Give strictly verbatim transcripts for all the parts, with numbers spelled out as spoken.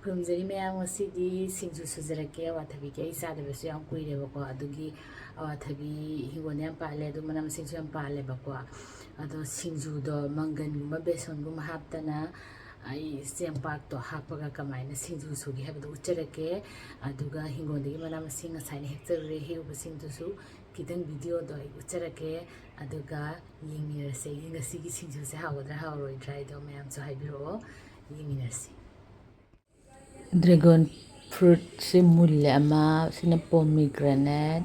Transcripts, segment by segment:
ꯈꯨꯔꯨꯝꯖꯔꯤ ꯃꯌꯥꯝ, ꯉꯁꯤꯗꯤ ꯁꯤꯡꯖꯨ ꯁꯨꯖꯔꯛꯀꯦ꯫ ꯑꯋꯥꯊꯕꯤꯒꯤ ꯑꯩ ꯆꯥꯗꯕꯁꯨ ꯌꯥꯝ ꯀꯨꯏꯔꯦꯕꯀꯣ, ꯑꯗꯨꯒꯤ ꯑꯋꯥꯊꯕꯤ ꯍꯤꯡꯒꯣꯜꯗ ꯌꯥꯝ ꯄꯥꯜꯂꯦ, ꯑꯗꯨ ꯃꯅꯥ ꯃꯁꯤꯡꯁꯨ ꯌꯥꯝ ꯄꯥꯜꯂꯦꯕꯀꯣ꯫ ꯑꯗꯣ ꯁꯤꯡꯖꯨꯗꯣ ꯃꯪꯒꯟꯒꯨꯝꯕ ꯕꯦꯁꯣꯟꯒꯨꯝꯕ ꯍꯥꯞꯇꯅ ꯑꯩ ꯆꯦꯡꯄꯥꯛꯇꯣ ꯍꯥꯞꯄꯒ ꯀꯃꯥꯏꯅ ꯁꯤꯡꯖꯨ ꯁꯨꯒꯦ ꯍꯥꯏꯕꯗꯣ ꯎꯠꯆꯔꯛꯀꯦ꯫ ꯑꯗꯨꯒ ꯍꯤꯡꯒꯣꯜꯗꯒꯤ ꯃꯅꯥ ꯃꯁꯤꯡ ꯉꯁꯥꯏꯅ ꯍꯦꯛꯆꯔꯨꯔꯦ, ꯍꯦꯛꯎꯕꯁꯤꯡꯗꯨꯁꯨ ꯈꯤꯇꯪ ꯚꯤꯗꯤꯑꯣꯗꯣ ꯑꯩ ꯎꯠꯆꯔꯛꯀꯦ꯫ ꯑꯗꯨꯒ ꯌꯦꯡꯃꯤꯟꯅꯔꯁꯦ, ꯑꯩꯒꯤ ꯉꯁꯤꯒꯤ ꯁꯤꯡꯖꯨꯁꯦ ꯍꯥꯎꯒꯗ꯭ꯔꯥ ꯍꯥꯎꯔꯣꯏꯗ꯭ꯔꯥ ꯍꯥꯏꯗꯣ ꯃꯌꯥꯝꯁꯨ ꯍꯥꯏꯕꯤꯔꯛꯑꯣ, ꯌꯦꯡꯃꯤꯟꯅꯔꯁꯤ꯫ ꯗ꯭ꯔꯦꯒꯣꯟ ꯐ꯭ꯔꯨꯠꯁꯦ ꯃꯨꯜꯂꯦ ꯑꯃ, ꯁꯤꯅ ꯄꯣꯃꯤꯒ꯭ꯔꯦꯅꯦꯠ,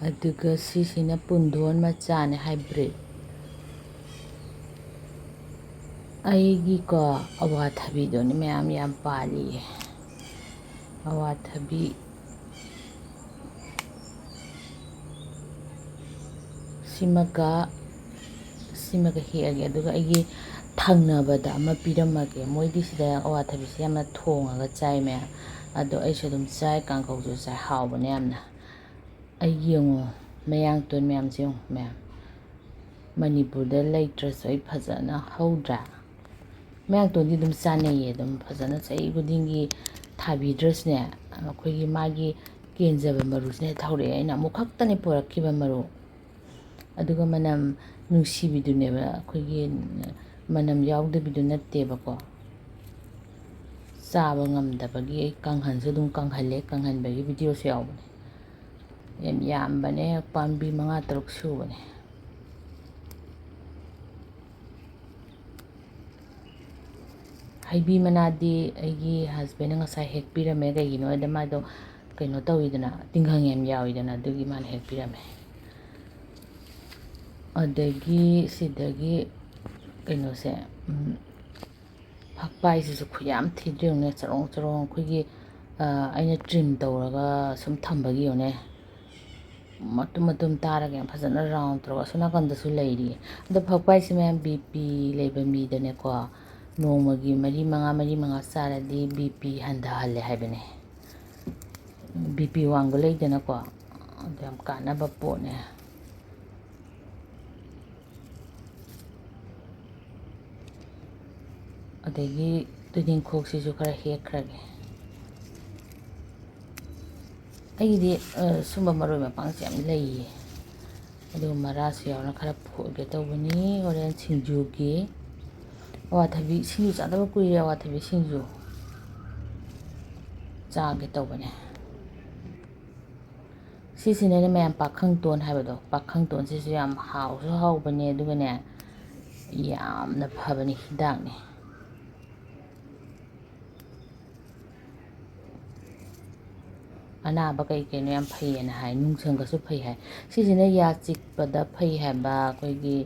ꯑꯗꯨꯒ ꯁꯤꯁꯤꯅ ꯄꯨꯟꯗꯣꯟ ꯃꯆꯥꯅꯦ, ꯍꯥꯏꯕ꯭ꯔꯤꯠ꯫ ꯑꯩꯒꯤꯀꯣ ꯑꯋꯥꯊꯕꯤꯗꯨꯅꯤ ꯃꯌꯥꯝ ꯌꯥꯝ ꯄꯥꯜꯂꯤꯌꯦ꯫ ꯑꯋꯥꯊꯕꯤ ꯁꯤꯃꯒ ꯁꯤꯃꯒ ꯍꯦꯛꯑꯒꯦ, ꯑꯗꯨꯒ ꯑꯩꯒꯤ ꯊꯪꯅꯕꯗ ꯑꯃ ꯄꯤꯔꯝꯃꯒꯦ꯫ ꯃꯣꯏꯗꯤ ꯁꯤꯗ ꯑꯋꯥꯊꯕꯤꯁꯦ ꯌꯥꯝꯅ ꯊꯣꯡꯉꯒ ꯆꯥꯏ ꯃꯌꯥꯝ, ꯑꯗꯣ ꯑꯩꯁꯨ ꯑꯗꯨꯝ ꯆꯥꯏ, ꯀꯥꯡꯉꯧꯁꯨ ꯆꯥꯏ, ꯍꯥꯎꯕꯅꯦ ꯌꯥꯝꯅ꯫ ꯑꯩꯒꯤ ꯌꯦꯡꯉꯣ, ꯃꯌꯥꯡꯇꯣꯟ ꯃꯌꯥꯝꯁꯦ ꯌꯦꯡꯉꯣ ꯃꯌꯥꯝ, ꯃꯅꯤꯄꯨꯔꯗ ꯂꯩꯇ꯭ꯔꯁꯨ ꯑꯩ ꯐꯖꯅ ꯍꯧꯗ꯭ꯔꯥ? ꯃꯌꯥꯡꯇꯣꯟꯗꯤ ꯑꯗꯨꯝ ꯆꯥꯅꯩꯌꯦ, ꯑꯗꯨꯝ ꯐꯖꯅ ꯆꯍꯤ ꯈꯨꯗꯤꯡꯒꯤ ꯊꯥꯕꯤꯗ꯭ꯔꯁꯨꯅꯦ, ꯑꯩꯈꯣꯏꯒꯤ ꯃꯥꯒꯤ ꯀꯦꯟꯖꯕ ꯃꯔꯨꯁꯤꯅ ꯍꯦꯛꯇ ꯍꯧꯔꯛꯑꯦ꯫ ꯑꯩꯅ ꯑꯃꯨꯛ ꯈꯛꯇꯅꯦ ꯄꯣꯔꯛꯈꯤꯕ ꯃꯔꯨ, ꯑꯗꯨꯒ ꯃꯅꯝ ꯅꯨꯡꯁꯤꯕꯤꯗꯨꯅꯦꯕ, ꯑꯩꯈꯣꯏꯒꯤ ꯃꯅꯝ ꯌꯥꯎꯗꯕꯤꯗꯨ ꯅꯠꯇꯦꯕꯀꯣ꯫ ꯆꯥꯕ ꯉꯝꯗꯕꯒꯤ ꯑꯩ ꯀꯪꯍꯟꯁꯨ ꯑꯗꯨꯝ ꯀꯪꯍꯜꯂꯦ, ꯀꯪꯍꯟꯕꯒꯤ ꯚꯤꯗꯤꯑꯣꯁꯨ ꯌꯥꯎꯕꯅꯦ꯫ ꯌꯥꯝ ꯌꯥꯝꯕꯅꯦ, ꯄꯥꯝꯕꯤ ꯃꯉꯥ ꯇꯔꯨꯛ ꯁꯨꯕꯅꯦ꯫ ꯍꯩꯕꯤ ꯃꯅꯥꯗꯤ ꯑꯩꯒꯤ ꯍꯁꯕꯦꯟꯅ ꯉꯁꯥꯏ ꯍꯦꯛꯄꯤꯔꯝꯃꯦ꯫ ꯀꯩꯒꯤꯅꯣ ꯍꯥꯏꯗ ꯃꯥꯗꯣ ꯀꯩꯅꯣ ꯇꯧꯋꯤꯗꯅ, ꯇꯤꯡꯈꯪ ꯌꯥꯝ ꯌꯥꯎꯋꯤꯗꯅ, ꯑꯗꯨꯒꯤ ꯃꯥꯅ ꯍꯦꯛꯄꯤꯔꯝꯃꯦ꯫ ꯑꯗꯒꯤ ꯁꯤꯗꯒꯤ ꯀꯩꯅꯣꯁꯦ, ꯎꯝ, ꯐꯛꯄꯥꯏꯁꯤꯁꯨ ꯈꯨꯌꯥꯝ ꯊꯤꯗ꯭ꯔ ꯌꯦꯡꯉꯨꯅꯦ, ꯆꯔꯣꯡ ꯆꯔꯣꯡ ꯑꯩꯈꯣꯏꯒꯤ, ꯑ, ꯑꯩꯅ ꯇ꯭ꯔꯤꯝ ꯇꯧꯔꯒ ꯁꯨꯝ ꯊꯝꯕꯒꯤ ꯌꯦꯡꯉꯨꯅꯦ꯫ ꯃꯇꯨꯝ ꯃꯇꯨꯝ ꯇꯥꯔꯒ ꯌꯥꯝ ꯐꯖꯅ ꯔꯥꯎꯟ ꯇꯧꯔꯒ ꯑꯁꯣꯝ ꯅꯥꯀꯟꯗꯁꯨ ꯂꯩꯔꯤ꯫ ꯑꯗꯣ ꯐꯛꯄꯥꯏꯁꯤ ꯃꯌꯥꯝ ꯕꯤ ꯄꯤ ꯂꯩꯕ ꯃꯤꯗꯅꯦꯀꯣ, ꯅꯣꯡꯃꯒꯤ ꯃꯔꯤ ꯃꯉꯥ, ꯃꯔꯤ ꯃꯉꯥ ꯆꯥꯔꯗꯤ ꯕꯤ ꯄꯤ ꯍꯟꯊꯍꯜꯂꯦ ꯍꯥꯏꯕꯅꯦ꯫ ꯕꯤ ꯄꯤ ꯋꯥꯡꯕ ꯂꯩꯗꯅꯀꯣ, ꯑꯗꯨ ꯌꯥꯝ ꯀꯥꯟꯅꯕ ꯄꯣꯠꯅꯦ꯫ ꯑꯗꯒꯤ ꯇꯨꯅꯤꯡꯈꯣꯛꯁꯤꯁꯨ ꯈꯔ ꯍꯦꯛꯈ꯭ꯔꯒꯦ꯫ ꯑꯩꯒꯤꯗꯤ, ꯑ, ꯁꯨꯝꯕ ꯃꯔꯣꯏ ꯃꯄꯥꯡꯁꯦ ꯌꯥꯝ ꯂꯩꯌꯦ꯫ ꯑꯗꯨꯒ ꯃꯔꯥꯁꯨ ꯌꯥꯎꯅ ꯈꯔ ꯐꯨꯠꯒꯦ ꯇꯧꯕꯅꯤ ꯍꯣꯔꯦꯟ ꯁꯤꯡꯖꯨꯒꯤ꯫ ꯑꯋꯥꯊꯕꯤ ꯁꯤꯡꯖꯨ ꯆꯥꯗꯕ ꯀꯨꯏꯔꯦ, ꯑꯋꯥꯊꯕꯤ ꯁꯤꯡꯖꯨ ꯆꯥꯒꯦ ꯇꯧꯕꯅꯦ꯫ ꯁꯤꯁꯤꯅꯅꯦ ꯃꯌꯥꯝ, ꯄꯥꯈꯪꯇꯣꯟ ꯍꯥꯏꯕꯗꯣ, ꯄꯥꯈꯪꯇꯣꯟꯁꯤꯁꯨ ꯌꯥꯝ ꯍꯥꯎꯁꯨ ꯍꯥꯎꯕꯅꯦ, ꯑꯗꯨꯒꯅꯦ ꯌꯥꯝꯅ ꯐꯕꯅꯤ, ꯍꯤꯗꯥꯛꯅꯤ꯫ ꯑꯅꯥꯕ ꯀꯩ ꯀꯩꯅꯣ ꯌꯥꯝ ꯐꯩꯌꯦꯅ ꯍꯥꯏ, ꯅꯨꯡꯁꯪꯒꯁꯨ ꯐꯩ ꯍꯥꯏ꯫ ꯁꯤꯁꯤꯅ ꯌꯥ ꯆꯤꯛꯄꯗ ꯐꯩ ꯍꯥꯏꯕ, ꯑꯩꯈꯣꯏꯒꯤ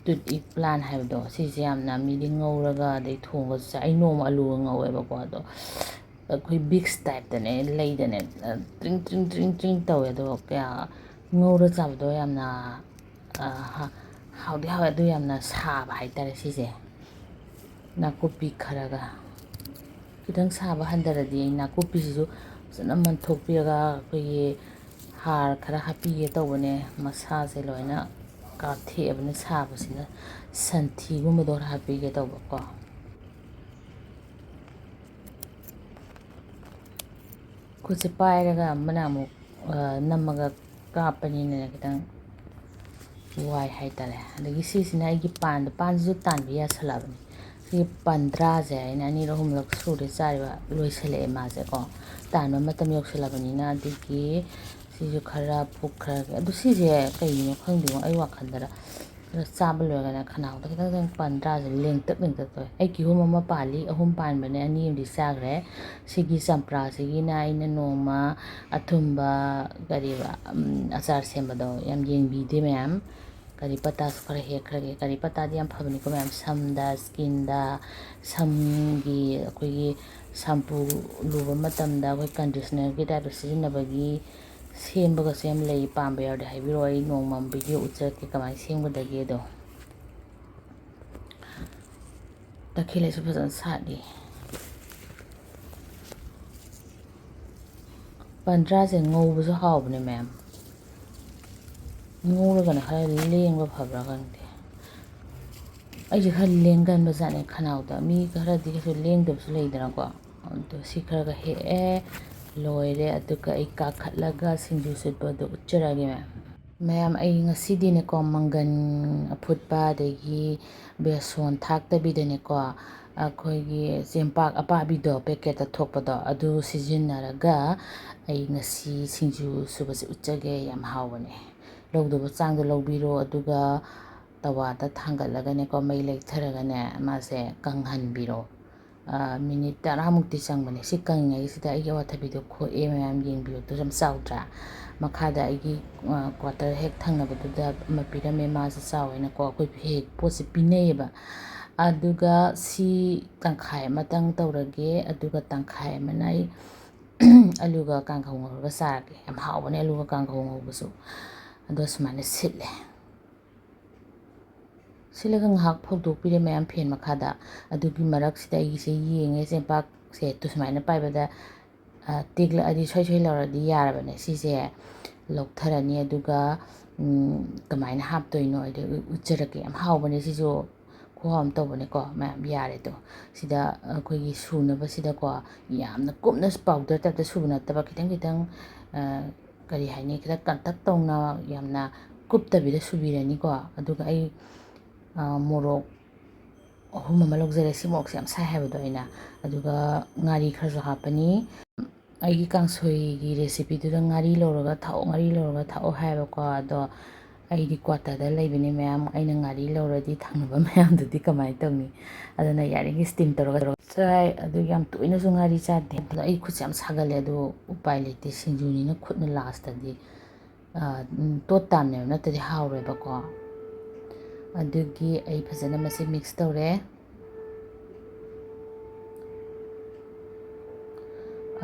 ꯇꯨꯠ ꯏꯛ ꯄ꯭ꯂꯥꯟ ꯍꯥꯏꯕꯗꯣ, ꯁꯤꯁꯦ ꯌꯥꯝꯅ ꯃꯤꯗꯤ ꯉꯧꯔꯒ ꯑꯗꯩ ꯊꯣꯡꯕꯁꯨ ꯆꯥꯏ꯫ ꯑꯩ ꯅꯣꯡꯃ ꯑꯂꯨꯒ ꯉꯧꯋꯦꯕꯀꯣ, ꯑꯗꯣ ꯑꯩꯈꯣꯏ ꯕꯤꯛꯁ ꯇꯥꯏꯞꯇꯅꯦ ꯂꯩꯗꯅꯦ, ꯇ꯭ꯔꯤꯡ ꯇ꯭ꯔꯤꯡ ꯇ꯭ꯔꯤꯡ ꯇ꯭ꯔꯤꯡ ꯇꯧꯋꯦ, ꯑꯗꯣ ꯀꯌꯥ ꯉꯧꯔ ꯆꯥꯕꯗꯣ ꯌꯥꯝꯅ, ꯑ, ꯍꯥ-, ꯍꯥꯎꯗꯤ ꯍꯥꯎꯋꯦ, ꯑꯗꯨ ꯌꯥꯝꯅ ꯁꯥꯕ ꯍꯥꯏꯇꯥꯔꯦ ꯁꯤꯁꯦ꯫ ꯅꯥꯀꯨꯞꯄꯤ ꯈꯔꯒ ꯈꯤꯇꯪ ꯁꯥꯕ ꯍꯟꯊꯔꯗꯤ ꯑꯩ ꯅꯥꯀꯨꯞꯄꯤꯁꯤꯁꯨ ꯐꯖꯅ ꯃꯟꯊꯣꯛꯄꯤꯔꯒ ꯑꯩꯈꯣꯏꯒꯤ ꯍꯥꯔ ꯈꯔ ꯍꯥꯞꯄꯤꯒꯦ ꯇꯧꯕꯅꯦ꯫ ꯃꯁꯥꯁꯦ ꯂꯣꯏꯅ ꯀꯥꯊꯦꯛꯑꯕꯅ ꯁꯥꯕꯁꯤꯅ ꯁꯟꯊꯤꯒꯨꯝꯕꯗꯣ ꯈꯔ ꯍꯥꯞꯄꯤꯒꯦ ꯇꯧꯕꯀꯣ꯫ ꯈꯨꯠꯁꯦ ꯄꯥꯏꯔꯒ ꯑꯃꯅ ꯑꯃꯨꯛ, ꯑ, ꯅꯝꯃꯒ ꯀꯥꯞꯄꯅꯤꯅꯅꯦ ꯈꯤꯇꯪ ꯋꯥꯏ ꯍꯥꯏꯇꯥꯔꯦ꯫ ꯑꯗꯒꯤ ꯁꯤꯁꯤꯅ ꯑꯩꯒꯤ ꯄꯥꯟꯗꯣ, ꯄꯥꯟꯁꯤꯁꯨ ꯇꯥꯟꯕ ꯌꯥꯁꯜꯂꯛꯑꯕꯅꯤ꯫ ꯁꯤꯒꯤ ꯄꯟꯗ꯭ꯔꯥꯁꯦ ꯑꯩꯅ ꯑꯅꯤꯔꯛ ꯑꯍꯨꯝꯂꯛ ꯁꯨꯔꯦ ꯆꯥꯔꯤꯕ, ꯂꯣꯏꯁꯜꯂꯛꯑꯦ ꯃꯥꯁꯦꯀꯣ꯫ ꯇꯥꯟꯕ ꯃꯇꯝ ꯌꯧꯁꯜꯂꯕꯅꯤꯅ ꯑꯗꯒꯤ ꯁꯤꯁꯨ ꯈꯔ ꯐꯨꯛꯈ꯭ꯔꯒꯦ꯫ ꯑꯗꯨ ꯁꯤꯁꯦ ꯀꯩꯒꯤꯅꯣ ꯈꯪꯗꯦꯉꯣ, ꯑꯩ ꯋꯥꯈꯜꯗꯔ ꯈꯔ ꯆꯥꯕ ꯂꯣꯏꯔꯒꯅꯦ ꯈꯅꯥꯎꯗ ꯈꯤꯇꯪ ꯈꯤꯇꯪ ꯄꯟꯗ꯭ꯔꯥꯁꯦ ꯂꯦꯡꯇꯛ ꯂꯦꯡꯇꯛ ꯇꯧꯋꯦ꯫ ꯑꯩ ꯀꯤꯍꯣꯝ ꯑꯃ ꯄꯥꯜꯂꯤ, ꯑꯍꯨꯝ ꯄꯥꯟꯕꯅꯦ, ꯑꯅꯤ ꯑꯃꯗꯤ ꯆꯥꯈ꯭ꯔꯦ꯫ ꯁꯤꯒꯤ ꯆꯝꯄ꯭ꯔꯥꯁꯤꯒꯤꯅ ꯑꯩꯅ ꯅꯣꯡꯃ ꯑꯊꯨꯝꯕ, ꯀꯔꯤꯕ, ꯎꯝ, ꯑꯆꯥꯔ ꯁꯦꯝꯕꯗꯣ ꯌꯥꯝ ꯌꯦꯡꯕꯤꯗꯦ ꯃꯌꯥꯝ꯫ ꯀꯔꯤ ꯄꯇꯥꯁꯨ ꯈꯔ ꯍꯦꯛꯈ꯭ꯔꯒꯦ꯫ ꯀꯔꯤ ꯄꯇꯥꯗꯤ ꯌꯥꯝ ꯐꯕꯅꯤꯀꯣ ꯃꯌꯥꯝ, ꯁꯝꯗ, ꯁ꯭ꯀꯤꯟꯗ, ꯁꯝꯒꯤ ꯑꯩꯈꯣꯏꯒꯤ ꯁꯝꯄꯨ ꯂꯨꯕ ꯃꯇꯝꯗ ꯑꯩꯈꯣꯏ ꯀꯟꯗꯤꯁꯅꯔꯒꯤ ꯇꯥꯏꯞꯇ ꯁꯤꯖꯤꯟꯅꯕꯒꯤ ꯁꯦꯝꯕꯒꯁꯨ ꯌꯥꯝ ꯂꯩ꯫ ꯄꯥꯝꯕ ꯌꯥꯎꯔꯗꯤ ꯍꯥꯏꯕꯤꯔꯛꯑꯣ, ꯑꯩ ꯅꯣꯡꯃ ꯚꯤꯗꯤꯑꯣ ꯎꯠꯆꯔꯛꯀꯦ ꯀꯃꯥꯏꯅ ꯁꯦꯝꯒꯗꯒꯦꯗꯣ꯫ ꯇꯈꯦꯜꯂꯩꯁꯨ ꯐꯖꯅ ꯁꯥꯠꯂꯤ꯫ ꯄꯟꯗ꯭ꯔꯥꯁꯦ ꯉꯧꯕꯁꯨ ꯍꯥꯎꯕꯅꯦ ꯃꯌꯥꯝ꯫ ꯉꯧꯔꯒꯅ ꯈꯔ ꯂꯦꯡꯕ ꯐꯕ꯭ꯔꯥ ꯈꯪꯗꯦ꯫ ꯑꯩꯁꯦ ꯈꯔ ꯂꯦꯡꯒꯟꯕ ꯖꯥꯠꯅꯦ ꯈꯅꯥꯎꯗ꯫ ꯃꯤ ꯈꯔꯗꯤ ꯀꯩꯁꯨ ꯂꯦꯡꯗꯕꯁꯨ ꯂꯩꯗꯅꯀꯣ꯫ ꯑꯗꯣ ꯁꯤ ꯈꯔꯒ ꯍꯦꯛꯑꯦ, ꯂꯣꯏꯔꯦ꯫ ꯑꯗꯨꯒ ꯑꯩ ꯀꯥꯈꯠꯂꯒ ꯁꯤꯡꯖꯨ ꯁꯨꯠꯄꯗꯣ ꯎꯠꯆꯔꯒꯦ ꯃꯌꯥꯝ꯫ ꯃꯌꯥꯝ, ꯑꯩ ꯉꯁꯤꯗꯤꯅꯦꯀꯣ, ꯃꯪꯒꯟ ꯑꯐꯨꯠꯄ ꯑꯗꯒꯤ ꯕꯦꯁꯣꯟ ꯊꯥꯛꯇꯕꯤꯗꯅꯦꯀꯣ, ꯑꯩꯈꯣꯏꯒꯤ ꯆꯦꯡꯄꯥꯛ ꯑꯄꯥꯕꯤꯗꯣ, ꯄꯦꯀꯦꯠꯇ ꯊꯣꯛꯄꯗꯣ, ꯑꯗꯨ ꯁꯤꯖꯤꯟꯅꯔꯒ ꯑꯩ ꯉꯁꯤ ꯁꯤꯡꯖꯨ ꯁꯨꯕꯁꯦ ꯎꯠꯆꯒꯦ꯫ ꯌꯥꯝ ꯍꯥꯎꯕꯅꯦ꯫ ꯂꯧꯗꯧꯕ ꯆꯥꯡꯗꯣ ꯂꯧꯕꯤꯔꯣ, ꯑꯗꯨꯒ ꯇꯋꯥꯗ ꯊꯥꯡꯒꯠꯂꯒꯅꯦꯀꯣ, ꯃꯩ ꯂꯩꯊꯔꯒꯅꯦ, ꯃꯥꯁꯦ ꯀꯪꯍꯟꯕꯤꯔꯣ꯫ ꯃꯤꯅꯤꯠ ꯇꯔꯥꯃꯨꯛꯇꯤ ꯆꯪꯕꯅꯦ꯫ ꯁꯤ ꯀꯪꯉꯤꯉꯩꯁꯤꯗ ꯑꯩꯒꯤ ꯑꯋꯥꯊꯕꯤꯗꯣ ꯈꯣꯛꯑꯦ ꯃꯌꯥꯝ, ꯌꯦꯡꯕꯤꯌꯨ꯫ ꯑꯗꯨ ꯌꯥꯝ ꯆꯥꯎꯗ꯭ꯔꯥ? ꯃꯈꯥꯗ ꯑꯩꯒꯤ ꯀ꯭ꯋꯥꯇꯔ ꯍꯦꯛ ꯊꯪꯅꯕꯗꯨꯗ ꯑꯃ ꯄꯤꯔꯝꯃꯦ, ꯃꯥꯁꯦ ꯆꯥꯎꯋꯦꯅꯀꯣ꯫ ꯑꯩꯈꯣꯏ ꯍꯦꯛ ꯄꯣꯠꯁꯦ ꯄꯤꯅꯩꯌꯦꯕ꯫ ꯑꯗꯨꯒ ꯁꯤ ꯇꯪꯈꯥꯏ ꯑꯃꯇꯪ ꯇꯧꯔꯒꯦ, ꯑꯗꯨꯒ ꯇꯪꯈꯥꯏ ꯑꯃꯅ ꯑꯩ ꯑꯂꯨꯒ ꯀꯥꯡꯍꯧ ꯉꯧꯔꯒ ꯆꯥꯔꯒꯦ꯫ ꯌꯥꯝ ꯍꯥꯎꯕꯅꯦ ꯑꯂꯨꯒ ꯀꯥꯡꯍꯧ ꯉꯧꯕꯁꯨ꯫ ꯑꯗꯣ ꯁꯨꯃꯥꯏꯅ ꯁꯤꯠꯂꯦ꯫ ꯁꯤꯠꯂꯒ ꯉꯥꯏꯍꯥꯛ ꯐꯧꯗꯣꯛꯄꯤꯔꯦ ꯃꯌꯥꯝ ꯐꯦꯟ ꯃꯈꯥꯗ꯫ ꯑꯗꯨꯒꯤ ꯃꯔꯛꯁꯤꯗ ꯑꯩꯒꯤꯁꯦ ꯌꯦꯡꯉꯦ, ꯆꯦꯡꯄꯥꯛꯁꯦ ꯇꯨ ꯁꯨꯃꯥꯏꯅ ꯄꯥꯏꯕꯗ, ꯑ, ꯇꯦꯛꯂꯛꯑꯗꯤ ꯁꯣꯏ ꯁꯣꯏ ꯂꯧꯔꯗꯤ ꯌꯥꯔꯕꯅꯦ꯫ ꯁꯤꯁꯦ ꯂꯧꯊꯔꯅꯤ, ꯑꯗꯨꯒ, ꯎꯝ, ꯀꯃꯥꯏꯅ ꯍꯥꯞꯇꯣꯏꯅꯣ ꯑꯩꯗꯤ ꯎ-, ꯎꯠꯆꯔꯛꯀꯦ꯫ ꯌꯥꯝ ꯍꯥꯎꯕꯅꯦ ꯁꯤꯁꯨ, ꯈꯨꯍꯥꯎ ꯑꯃ ꯇꯧꯕꯅꯦꯀꯣ꯫ ꯃꯌꯥꯝ ꯌꯥꯔꯦ꯫ ꯑꯗꯣ ꯁꯤꯗ ꯑꯩꯈꯣꯏꯒꯤ ꯁꯨꯅꯕꯁꯤꯗꯀꯣ, ꯌꯥꯝꯅ ꯀꯨꯞꯅ ꯄꯥꯎꯗꯔ ꯇꯥꯏꯞꯇ ꯁꯨꯕ ꯅꯠꯇꯕ, ꯈꯤꯇꯪ ꯈꯤꯇꯪ, ꯑ, ꯀꯔꯤ ꯍꯥꯏꯅꯤ, ꯈꯤꯇꯪ ꯀꯟꯇꯛ ꯇꯧꯅ, ꯌꯥꯝꯅ ꯀꯨꯞꯇꯕꯤꯗ ꯁꯨꯕꯤꯔꯅꯤꯀꯣ꯫ ꯑꯗꯨꯒ ꯑꯩ, ꯑ, ꯃꯣꯔꯣꯛ ꯑꯍꯨꯝ ꯑꯃ ꯂꯧꯖꯔꯦ꯫ ꯁꯤ ꯃꯣꯔꯣꯛꯁꯦ ꯌꯥꯝ ꯁꯥꯏ ꯍꯥꯏꯕꯗꯣ ꯑꯩꯅ꯫ ꯑꯗꯨꯒ ꯉꯥꯔꯤ ꯈꯔꯁꯨ ꯍꯥꯞꯄꯅꯤ꯫ ꯑꯩꯒꯤ ꯀꯥꯡꯁꯣꯏꯒꯤ recipeꯗꯨꯗ ꯉꯥꯔꯤ ꯂꯧꯔꯒ ꯊꯥꯛꯑꯣ, ꯉꯥꯔꯤ ꯂꯧꯔꯒ ꯊꯥꯛꯑꯣ ꯍꯥꯏꯕꯀꯣ꯫ ꯑꯗꯣ ꯑꯩꯗꯤ ꯀ꯭ꯋꯥꯇꯔꯗ ꯂꯩꯕꯅꯤ ꯃꯌꯥꯝ, ꯑꯩꯅ ꯉꯥꯔꯤ ꯂꯧꯔꯗꯤ ꯊꯪꯅꯕ ꯃꯌꯥꯝꯗꯨꯗꯤ ꯀꯃꯥꯏꯅ ꯇꯧꯅꯤ? ꯑꯗꯨꯅ ꯌꯥꯔꯤꯈꯩ steam ꯇꯧꯔꯒ ꯆꯥꯏ꯫ ꯑꯗꯨ ꯌꯥꯝ ꯇꯣꯏꯅꯁꯨ ꯉꯥꯔꯤ ꯆꯥꯗꯦ꯫ ꯑꯗꯣ ꯑꯩ ꯈꯨꯠꯁꯦ ꯌꯥꯝ ꯁꯥꯒꯜꯂꯦ, ꯑꯗꯨ ꯎꯄꯥꯏ ꯂꯩꯇꯦ, ꯁꯤꯡꯖꯨꯅꯤꯅ ꯈꯨꯠꯅ lastꯇꯗꯤ, ꯑ, ꯎꯝ, ꯇꯣꯠ ꯇꯥꯕꯅꯦꯕ, ꯅꯠꯇ꯭ꯔꯗꯤ ꯍꯥꯎꯔꯣꯏꯕꯀꯣ꯫ ꯑꯗꯨꯒꯤ ꯑꯩ ꯐꯖꯅ ꯃꯁꯤ mix ꯇꯧꯔꯦ꯫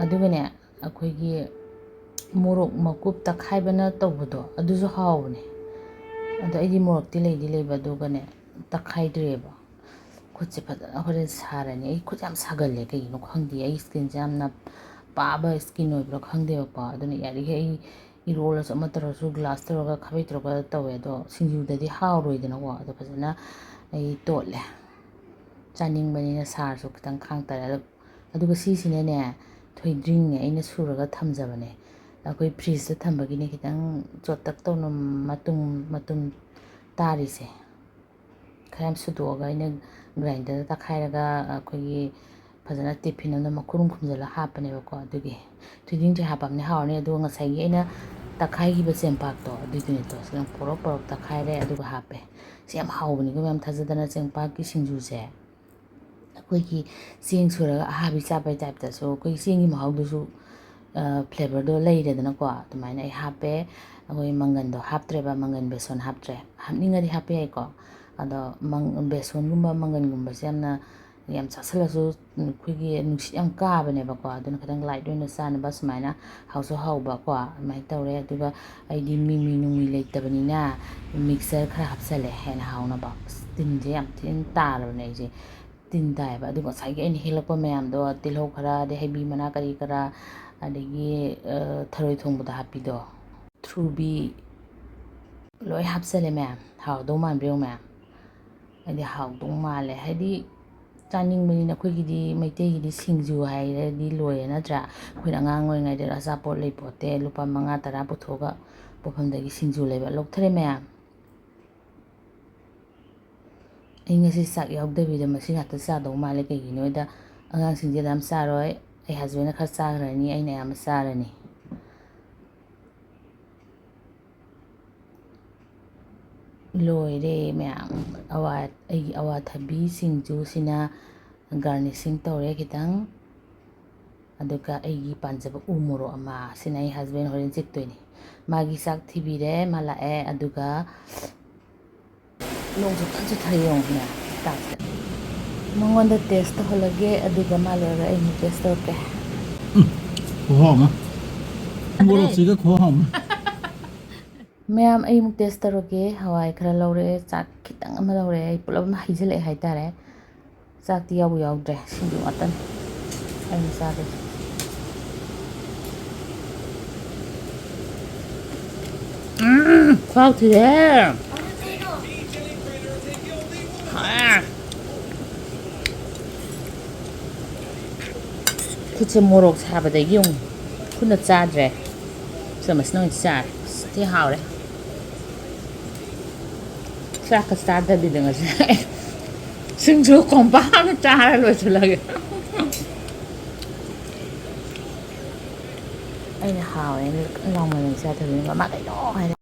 ꯑꯗꯨꯒꯅꯦ, ꯑꯩꯈꯣꯏꯒꯤ ꯃꯣꯔꯣꯛ ꯃꯀꯨꯞ ꯇꯛꯈꯥꯏꯕꯅ ꯇꯧꯕꯗꯣ, ꯑꯗꯨꯁꯨ ꯍꯥꯎꯕꯅꯦ꯫ ꯑꯗꯣ ꯑꯩꯗꯤ ꯃꯣꯔꯣꯛꯇꯤ ꯂꯩꯗꯤ ꯂꯩꯕ, ꯑꯗꯨꯒꯅꯦ, ꯇꯛꯈꯥꯏꯗ꯭ꯔꯤꯑꯕ꯫ ꯈꯨꯠꯁꯦ ꯐꯖꯅ ꯍꯣꯔꯦꯟ ꯁꯥꯔꯅꯤ꯫ ꯑꯩ ꯈꯨꯠ ꯌꯥꯝ ꯁꯥꯒꯜꯂꯦ, ꯀꯩꯒꯤꯅꯣ ꯈꯪꯗꯦ꯫ ꯑꯩ skinꯁꯦ ꯌꯥꯝꯅ ꯄꯥꯕ skin ꯑꯣꯏꯕ꯭ꯔꯥ ꯈꯪꯗꯦꯕꯀꯣ꯫ ꯑꯗꯨꯅ ꯌꯥꯔꯤꯈꯩ ꯑꯩ ꯏꯔꯣꯜꯂꯁꯨ ꯑꯃ ꯇꯧꯔꯁꯨ glass ꯇꯧꯔꯒ, ꯈꯥꯕꯩ ꯇꯧꯔꯒ ꯇꯧꯋꯦ꯫ ꯑꯗꯣ ꯁꯤꯡꯖꯨꯗꯗꯤ ꯍꯥꯎꯔꯣꯏꯗꯅꯀꯣ꯫ ꯑꯗꯣ ꯐꯖꯅ ꯑꯩ ꯇꯣꯠꯂꯦ꯫ ꯆꯥꯅꯤꯡꯕꯅꯤꯅ ꯁꯥꯔꯁꯨ ꯈꯤꯇꯪ ꯈꯥꯡ ꯇꯥꯔꯦ꯫ ꯑꯗꯨ-, ꯑꯗꯨꯒ ꯁꯤꯁꯤꯅꯅꯦ, ꯊꯣꯏꯗ꯭ꯔꯤꯡꯅꯦ, ꯑꯩꯅ ꯁꯨꯔꯒ ꯊꯝꯖꯕꯅꯦ꯫ ꯑꯩꯈꯣꯏ ꯐ꯭ꯔꯤꯖꯇ ꯊꯝꯕꯒꯤꯅꯦ ꯈꯤꯇꯪ ꯆꯣꯠꯇꯛ ꯇꯧꯅ ꯃꯇꯨꯝ ꯃꯇꯨꯝ ꯇꯥꯔꯤꯁꯦ꯫ ꯈꯔ ꯌꯥꯝ ꯁꯨꯗꯣꯛꯑꯒ ꯑꯩꯅ ꯒ꯭ꯔꯥꯏꯟꯗꯔꯗ ꯇꯛꯈꯥꯏꯔꯒ, ꯑꯩꯈꯣꯏꯒꯤ ꯐꯖꯅ ꯇꯤꯐꯤꯟ ꯑꯃꯗ ꯃꯈꯨꯝ ꯈꯨꯝꯖꯤꯜꯂꯒ ꯍꯥꯞꯄꯅꯦꯕꯀꯣ꯫ ꯑꯗꯨꯒꯤ ꯊꯣꯏꯗꯤꯡꯁꯦ ꯍꯥꯞꯄꯕꯅꯦ ꯍꯥꯎꯔꯅꯤ꯫ ꯑꯗꯨꯒ ꯉꯁꯥꯏꯒꯤ ꯑꯩꯅ ꯇꯛꯈꯥꯏꯈꯤꯕ ꯆꯦꯡꯄꯥꯛꯇꯣ, ꯑꯗꯨꯏꯗꯨꯅꯦ ꯇꯣ꯫ ꯁꯤ ꯌꯥꯝ ꯄꯣꯔꯣꯛ ꯄꯣꯔꯣꯛ ꯇꯛꯈꯥꯏꯔꯦ, ꯑꯗꯨꯒ ꯍꯥꯞꯄꯦ꯫ ꯁꯤ ꯌꯥꯝ ꯍꯥꯎꯕꯅꯤꯀꯣ ꯃꯌꯥꯝ, ꯊꯥꯖꯗꯅ ꯆꯦꯡꯄꯥꯛꯀꯤ ꯁꯤꯡꯖꯨꯁꯦ꯫ ꯑꯩꯈꯣꯏꯒꯤ ꯆꯦꯡ ꯁꯨꯔꯒ ꯑꯍꯥꯕꯤ ꯆꯥꯕꯩ ꯇꯥꯏꯞꯇꯁꯨ ꯑꯩꯈꯣꯏꯒꯤ ꯆꯦꯡꯒꯤ ꯃꯍꯥꯎꯗꯨꯁꯨ, ꯑ, flavourꯗꯣ ꯂꯩꯔꯦꯗꯅꯀꯣ꯫ ꯑꯗꯨꯃꯥꯏꯅ ꯑꯩ ꯍꯥꯞꯄꯦ꯫ ꯑꯩꯈꯣꯏ ꯃꯪꯒꯟꯗꯣ ꯍꯥꯞꯇ꯭ꯔꯦꯕ, ꯃꯪꯒꯟ ꯕꯦꯁꯣꯟ ꯍꯥꯞꯇ꯭ꯔꯦ꯫ ꯍꯥꯞꯅꯤꯡꯉꯗꯤ ꯍꯥꯞꯄ ꯌꯥꯏꯀꯣ꯫ ꯑꯗꯣ ꯃꯪ-, ꯕꯦꯁꯣꯟꯒꯨꯝꯕ ꯃꯪꯒꯟꯒꯨꯝꯕꯁꯦ ꯌꯥꯝꯅ, ꯌꯥꯝ ꯆꯥꯁꯤꯜꯂꯁꯨ ꯑꯩꯈꯣꯏꯒꯤ ꯅꯨꯡꯁꯤꯠ ꯌꯥꯝ ꯀꯥꯕꯅꯦꯕꯀꯣ꯫ ꯑꯗꯨꯅ ꯈꯤꯇꯪ light ꯑꯣꯏꯅ ꯆꯥꯅꯕ ꯁꯨꯃꯥꯏꯅ ꯍꯥꯎꯁꯨ ꯍꯥꯎꯕꯀꯣ, ꯑꯗꯨꯃꯥꯏꯅ ꯇꯧꯔꯦ꯫ ꯑꯗꯨꯒ ꯑꯩꯗꯤ ꯃꯤꯃꯤ ꯅꯨꯡꯃꯤ ꯂꯩꯇꯕꯅꯤꯅ mixture ꯈꯔ ꯍꯥꯞꯆꯜꯂꯦ, ꯍꯦꯟꯅ ꯍꯥꯎꯅꯕ꯫ ꯑꯁ, ꯇꯤꯟꯁꯦ ꯌꯥꯝ ꯊꯤꯅ ꯇꯥꯔꯕꯅꯦ ꯑꯩꯁꯦ꯫ ꯇꯤꯟ ꯇꯥꯏꯌꯦꯕ꯫ ꯑꯗꯨꯒ ꯉꯁꯥꯏꯒꯤ ꯑꯩꯅ ꯍꯦꯛꯂꯛꯄ ꯃꯌꯥꯝꯗꯣ, ꯇꯤꯜꯍꯧ ꯈꯔ, ꯑꯗꯩ ꯍꯩꯕꯤ ꯃꯅꯥ ꯀꯔꯤ ꯀꯔꯥ, ꯑꯗꯒꯤ, ꯑ, ꯊꯔꯣꯏ ꯊꯣꯡꯕꯗ ꯍꯥꯞꯄꯤꯗꯣ, ꯊ꯭ꯔꯨꯕꯤ, ꯂꯣꯏ ꯍꯥꯞꯆꯜꯂꯦ ꯃꯌꯥꯝ꯫ ꯍꯥꯎꯗꯧ ꯃꯥꯟꯕ꯭ꯔꯥ ꯌꯦꯡꯉꯨ ꯃꯌꯥꯝ꯫ ꯑꯩꯗꯤ ꯍꯥꯎꯗꯧ ꯃꯥꯜꯂꯦ꯫ ꯍꯥꯏꯗꯤ ꯆꯥꯅꯤꯡꯕꯅꯤꯅ, ꯑꯩꯈꯣꯏꯒꯤꯗꯤ, ꯃꯩꯇꯩꯒꯤꯗꯤ ꯁꯤꯡꯖꯨ ꯍꯥꯏꯔꯗꯤ ꯂꯣꯏꯔꯦ ꯅꯠꯇ꯭ꯔꯥ? ꯑꯩꯈꯣꯏꯅ ꯑꯉꯥꯡ ꯑꯣꯏꯔꯤꯉꯩꯗ ꯑꯆꯥꯄꯣꯠ ꯂꯩꯄꯣꯠꯇꯦ, ꯂꯨꯄꯥ ꯃꯉꯥ ꯇꯔꯥ ꯄꯨꯊꯣꯛꯑꯒ ꯄꯣꯠꯐꯝꯗꯒꯤ ꯁꯤꯡꯖꯨ ꯂꯩꯕ꯫ ꯂꯧꯊꯔꯦ ꯃꯌꯥꯝ꯫ ꯑꯩ ꯉꯁꯤ ꯆꯥꯛ ꯌꯥꯎꯗꯕꯤꯗ ꯃꯁꯤ ꯉꯥꯛꯇ ꯆꯥꯗꯧ ꯃꯥꯜꯂꯦ꯫ ꯀꯩꯒꯤꯅꯣꯗ ꯑꯉꯥꯡꯁꯤꯡꯁꯦ ꯌꯥꯝ ꯆꯥꯔꯣꯏ, ꯑꯩ husbandꯅ ꯈꯔ ꯆꯥꯈ꯭ꯔꯅꯤ, ꯑꯩꯅ ꯑꯌꯥꯝꯕ ꯆꯥꯔꯅꯤ꯫ ꯂꯣꯏꯔꯦ ꯃꯌꯥꯝ, ꯑꯋꯥ-, ꯑꯩꯒꯤ ꯑꯋꯥꯊꯕꯤ ꯁꯤꯡꯖꯨꯁꯤꯅ꯫ Garnishing ꯇꯧꯔꯦ ꯈꯤꯇꯪ꯫ ꯑꯗꯨꯒ ꯑꯩꯒꯤ ꯄꯥꯟꯖꯕ ꯎ ꯃꯣꯔꯣꯛ ꯑꯃ, ꯁꯤꯅ ꯑꯩ husband ꯍꯣꯔꯦꯟ ꯆꯤꯛꯇꯣꯏꯅꯤ꯫ ꯃꯥꯒꯤ ꯆꯥꯛ ꯊꯤꯕꯤꯔꯦ, ꯃꯥ ꯂꯥꯛꯑꯦ꯫ ꯑꯗꯨꯒ ꯅꯣꯡꯁꯨ ꯀꯟꯅ ꯆꯨꯊꯔꯤ ꯌꯦꯡꯉꯨꯅꯦ, ꯇꯥꯁꯦ꯫ ꯃꯉꯣꯟꯗ taste ꯇꯧꯍꯜꯂꯒꯦ, ꯑꯗꯨꯒ ꯃꯥ ꯂꯣꯏꯔꯒ ꯑꯩ ꯑꯃꯨꯛ taste ꯇꯧꯔꯛꯀꯦ꯫ ꯈꯨꯍꯥꯎ ꯑꯃ꯫ ꯃꯣꯔꯣꯛꯁꯤꯒ ꯈꯨꯍꯥꯎ ꯑꯃ꯫ ꯃꯌꯥꯝ, ꯑꯩ ꯑꯃꯨꯛ taste ꯇꯧꯔꯒꯦ꯫ ꯍꯋꯥꯏ ꯈꯔ ꯂꯧꯔꯛꯑꯦ, ꯆꯥꯛ ꯈꯤꯇꯪ ꯑꯃ ꯂꯧꯔꯛꯑꯦ, ꯑꯩ ꯄꯨꯂꯞ ꯑꯃ ꯍꯩꯖꯤꯜꯂꯛꯑꯦ ꯍꯥꯏꯇꯥꯔꯦ꯫ ꯆꯥꯛꯇꯤ ꯌꯥꯎꯕꯨ ꯌꯥꯎꯗ꯭ꯔꯦ, ꯁꯤꯡꯖꯨ ꯉꯥꯛꯇꯅꯤ ꯑꯩꯅ ꯆꯥꯗꯣꯏꯁꯦ꯫ ꯎꯝ, ꯈꯨꯍꯥꯎ ꯊꯤꯔꯦꯍꯦ꯫ ꯈꯨꯠꯁꯦ ꯃꯣꯔꯣꯛ ꯁꯥꯕꯗꯒꯤ ꯑꯃꯨꯛ ꯈꯨꯠꯅ ꯆꯥꯗ꯭ꯔꯦ꯫ ꯆꯥꯃꯁꯅ ꯑꯣꯏꯅ ꯆꯥꯔꯦ꯫ ꯑꯁ, ꯊꯤ ꯍꯥꯎꯔꯦ꯫ ꯆꯥꯛꯀ ꯆꯥꯗꯕꯤꯗ ꯉꯁꯤ ꯁꯤꯡꯖꯨ ꯀꯣꯝꯄꯥꯛ ꯑꯃ ꯆꯥꯔ ꯂꯣꯏꯁꯤꯜꯂꯒꯦ꯫ ꯑꯩꯅ ꯍꯥꯎꯋꯦꯅ ꯀꯟꯅ ꯂꯥꯎꯃꯟꯗꯅ ꯆꯥꯗꯕꯅꯤ꯫ ꯃꯃꯥ ꯀꯩꯅꯣ ꯍꯥꯏꯅ꯫